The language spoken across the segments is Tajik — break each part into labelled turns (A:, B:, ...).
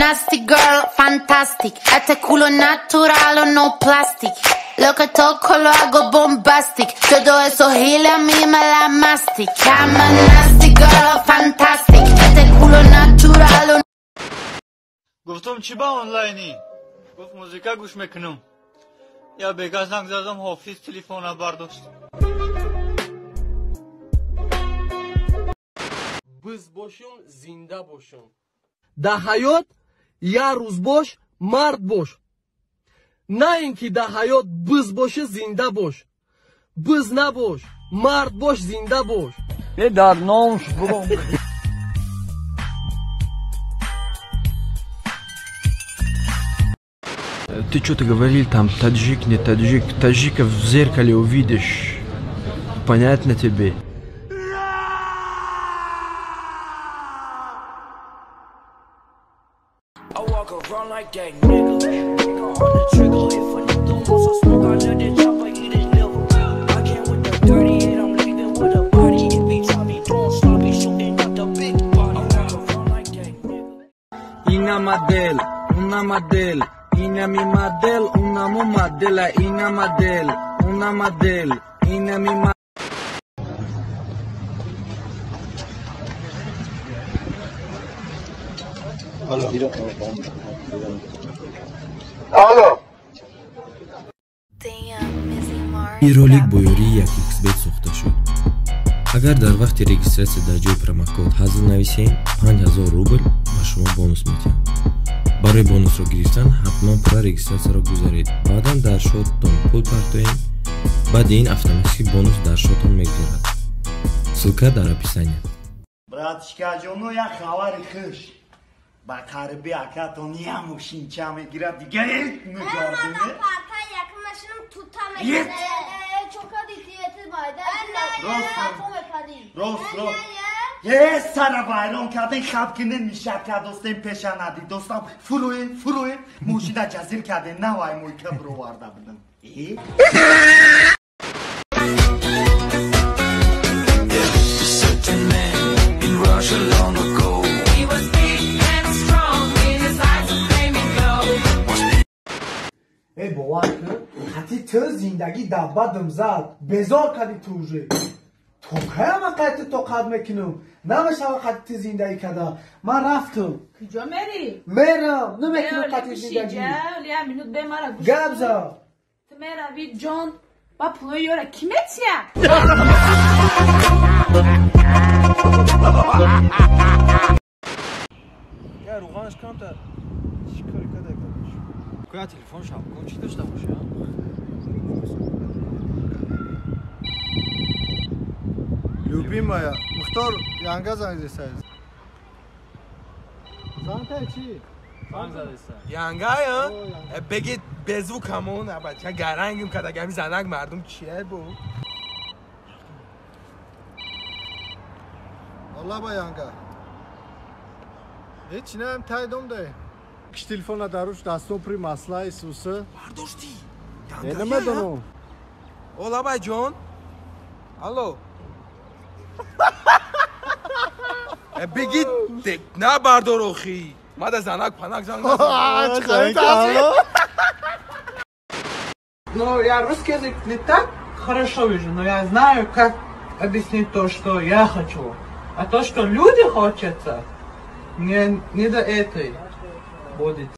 A: Nasty girl, fantastic. Este culo natural o no plastic. Lo que toco lo hago bombastic. Todo eso giles a mí me la mastic. I'm a nasty girl, fantastic. Este culo natural o.
B: Гуфтам, чӣ ба онлайнӣ? Гуфт, музыка гӯш мекунам. Я бега занг задам, Ҳофиз телефона бардошт.
C: Биз бошум, зинда бошум. Дар ҳаёт як рӯз бош, мард бош. На ин ки дар ҳаёт биз бошӣ, зинда бош. Биз набош, мард бош, зинда бош.
B: Е дар номш буром.
D: Ты что-то говорил там, таджик, не таджик. Таджика в зеркале увидишь. Понятно тебе?
E: I walk around like that nigga. Nigga on the trigger. If a nigga wants some smoke, I let the chopper eat his liver. I came with the 38, I'm leaving with a body. If he try me doing sloppy, shooting up the big body. I walk around like that nigga.
F: Ина модел, уна модел, ина ми модел, уна му модела, ина модел, уна модел, ина ми модел.
G: Алло.
D: Ин ролик бо ёрии 1xBet сохта шуд. Агар дар вақти регистрация дар ҷои промокод ҳазл нависем, 5000 рубл ба шумо бонус медиҳам. Барои бонусро гирифтан ҳатман пурра регистрацияро гузаред. Баъдан дар шоттон пул партоем. Баъди ин автоматически бонус дар шоттон мегузарад. Ссылка дар описание.
H: Братишкаҷоно, як хабари хуш. Ба қариби акатон як мошинча мегирад, дига мегардине. Рост, рост. Е, сара вайрон карден, хаб кинен, мишат кардостем, пеша надидостам. Фуруем, фуруем, мошина ҷазир карден, навай мойка бироварда будам. Э?
I: Эй, бовар кун, хати ту зиндагӣ даббадам зад, безор кардӣ ту уже. То кая ман қайти тоқат мекунам? Намешава қати ту зиндагӣ кардан. Ман рафтам.
J: Куҷо мерӣ?
I: Мерам, намекунам қати зиндагӣ.
J: Як минут бе мара гӯш.
I: Гап зад.
J: Ту меравӣ, ҷон, ба пулои ёра кӣ метия?
B: Я руғанаш камтар. Чӣ кори када кардаш? Куя телефон шабкун чӣ дошта боша?
K: Любимая, Мухтор, янга занг зесай. Занг чӣ?
B: Занг задеса.
L: Янга, я? Бегид безвук ҳамон, бача гарангим када гами занак мардум чие бу?
K: Алла ба янга. Ҳеч наем тайдом дай. Киш телефона даруш дастон при масла Исуса.
L: Бардошти.
K: Янга. Намедонам.
L: Ола ҷон. Алло. Бегид на бардор охи. Мада занак панак занг.
M: Ну, я русский язык не так хорошо вижу, но я знаю, как объяснить то, что я хочу. А то, что люди хотят, мне не до этой будет.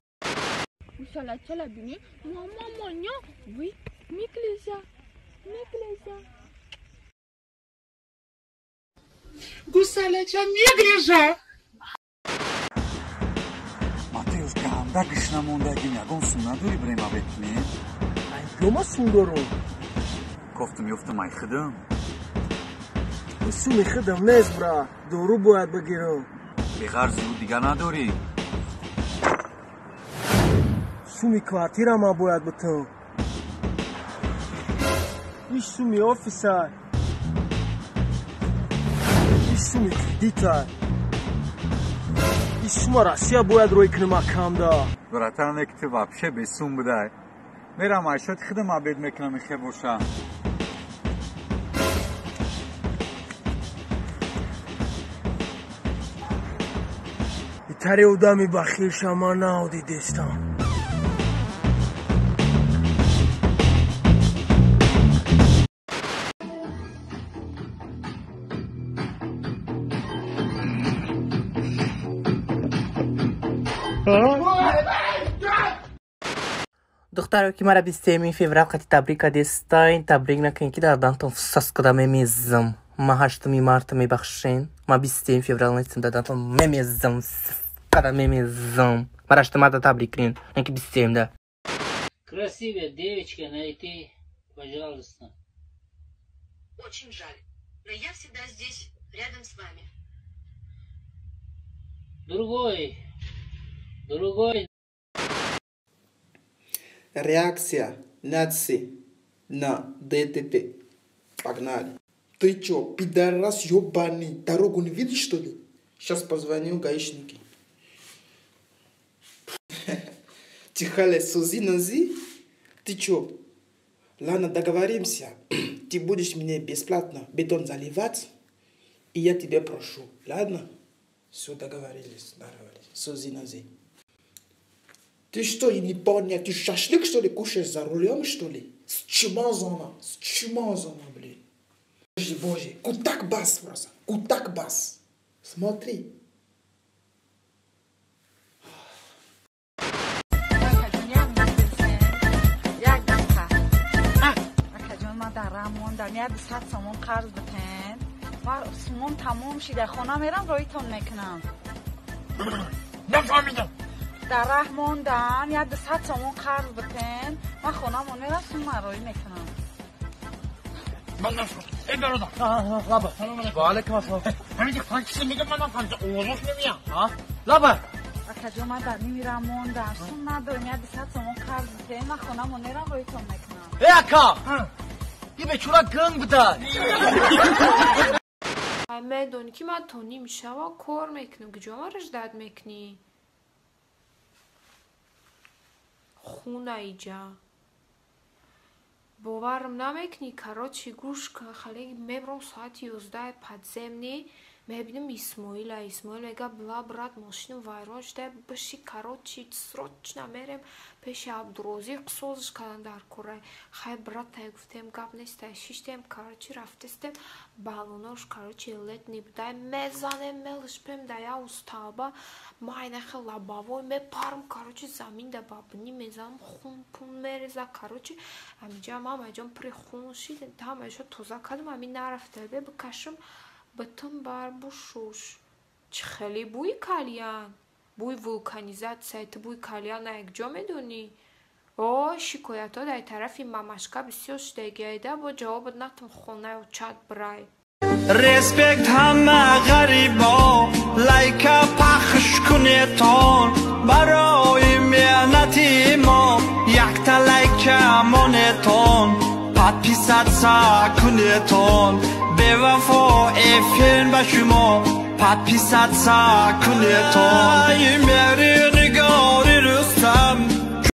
N: Матеус, ганда гишна мондагим, ягон сум надорӣ бирем обед кунем?
I: Ёма сум дорум.
N: Кофтум ёфтум ай худам.
I: Суми худам нест, бра. Дору бояд бигирам.
N: Беғарзи ӯ дига надорӣ.
I: Суми квартирама бояд битам. Иш суми офиса. Иш суми кредита. Иш сума Россия бояд рӯй кунам акамда.
N: Братан, ек ту вообще бесум будай. Мерам айшоти худам обед мекунам, ихе боша.
G: Тари одами бахилша ман наодидестам.
M: Духтаро ки мара 27 феврал қати табрик кардестайн, табрик накунед ки дар дантон фусас када мемезам. Ма 8 марта мебахшен. Ма 27 феврал нестам, дар дантон мемезам, када мемезам. Мара 8 марта табрик кунед, не ки 27 да.
O: Красивая девочка найти, пожалуйста.
P: Очень жаль, но я всегда здесь, рядом с вами.
O: Другой. Другой.
Q: Реакция нации на ДТП. Погнали. Ты чё, пидорас ёбаный, дорогу не видишь, что ли? Сейчас позвоню гаишнике. Тихаля, сузи нази. Ты чё? Ладно, договоримся. Ты будешь мне бесплатно бетон заливать, и я тебя прошу. Ладно? Все, договорились. Договорились. Сузи нази. Ты что, я не понял, ты шашлык, что ли, кушаешь за рулем, что ли? С чумазона, блин. Боже, боже, кутак бас просто, кутак бас. Смотри.
R: Дар раҳ мондам, 100 сомон қарз битен, ман хонамон мерам, сумма роӣ мекунам.
B: Ман нафаҳмидам. Эй бародар. Лаба. Ва алайкум ассалом. Ҳамин ки панҷ киса мегӯям, ман нафаҳмидам. Овозаш намеям. Лаба.
R: Акаҷон, ман дар нимира мондам, сум надорем, 100 сомон қарз битен, ман хонамон мерам, роитон мекунам.
B: Эй ака! Ин бечора гунг буда.
J: Медонӣ ки ман то ним шава кор мекунам, куҷо маро ждать мекунӣ? Хуна иҷа. Боварам намекунӣ, короче, гӯш кун, халеги мебром соати 11 подземный, мебинам Исмоила. Исмоил мега, бла, брат, мошинам вайрон шуда, биши, короче, срочно мерем пеши Абдурозиқ созиш кардан дар кора. Хай, брат, тай гуфтем, гап нестай, шиштем, короче, рафтестем, балонош, короче, летний будай, мезанем, мелишпем, да я устаба, майнахе лабавой, мепарам, короче, замин да бабни мезанам, хун пун мереза, короче, амиҷа мамаҷон при хун шид, ҳамаашо тоза кардам, ами нарафта, бе бикашам, битум бар бушуш. Чӣ хеле бӯи кальян, бӯи вулканизатсия, ту бӯи кальян якҷо медонӣ? О, шикоятҳо дар тарафи мамашка бисёр шудагиайда, бо ҷавобат натум хонаю чат брай.
S: Респект ҳама ғарибо, лайка пахш кунетон, барои меҳнати мо якта лайка монетон, подписаться кунетон, бевафо эфир ба шумо, подписаться кунетон. Мери